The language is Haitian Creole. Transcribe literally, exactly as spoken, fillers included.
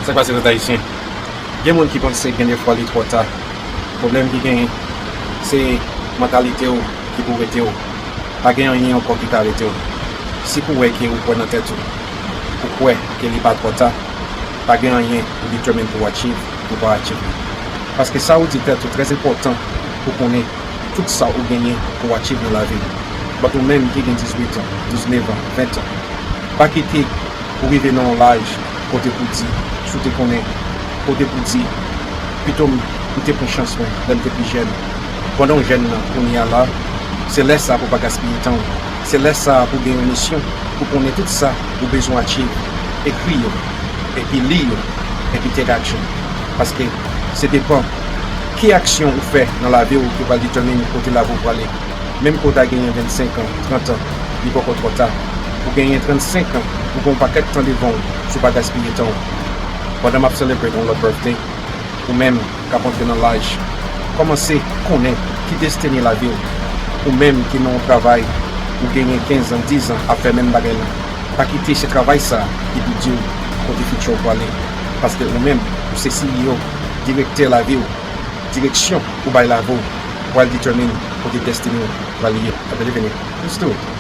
Sa k pase, tèt ayisyen? Gen moun ki panse gen de fwa li twò ta. Pwoblèm ki genyen, se mantalite w ki pou rete w. Pa gen anyen ankò ki ka rete w. Si pou wè ke ou kwè nan tèt ou, ou kwè ke li pa twò ta, pa gen anyen ou determine pou w achieve, ou pa achieve li. Paske sa ou di tèt ou trè enpòtan pou konnen tout sa ou genyen pou w achieve nan lavi w. But ou menm ki gen dizuit an, diznèf an, ven an, pa kite ou rive nan yon laj kote pou di, si w te konnen, kote pou di, pito m, m te pran chans mwen lè m te pi jèn. Pandan w jèn nan, kounye a la, se lè sa pou pa gaspiye tan w. Se lè sa pou gen yon misyon, pou konnen tout sa ou bezwen achieve. Ekri yo, epi li yo, epi take action. Paske se depan ki aksyon ou fè nan lavi w ki pral determine kote lavi w prale. Menm ke w ta genyen vennsenk an, trant an, li poko twò ta. Ou genyen trannsenk an, ou gen yon pakèt tan devan w si w pa gaspiye tan w. Pandan m ap celebrate yon lòt birthday, ou menm k ap antre nan laj, kòmanse konnen ki destine lavi w. Ou menm ki nan yon travay, ou genyen kenz an, diz an ap fè menm bagay la. Pa kite se travay sa ki pou di w kote fiti w prale. Paske ou menm, ou se C E O, direktè lavi w, direksyon ou bay lavi w pral determine kote destine w prale ye. I believe in it. Let's do it.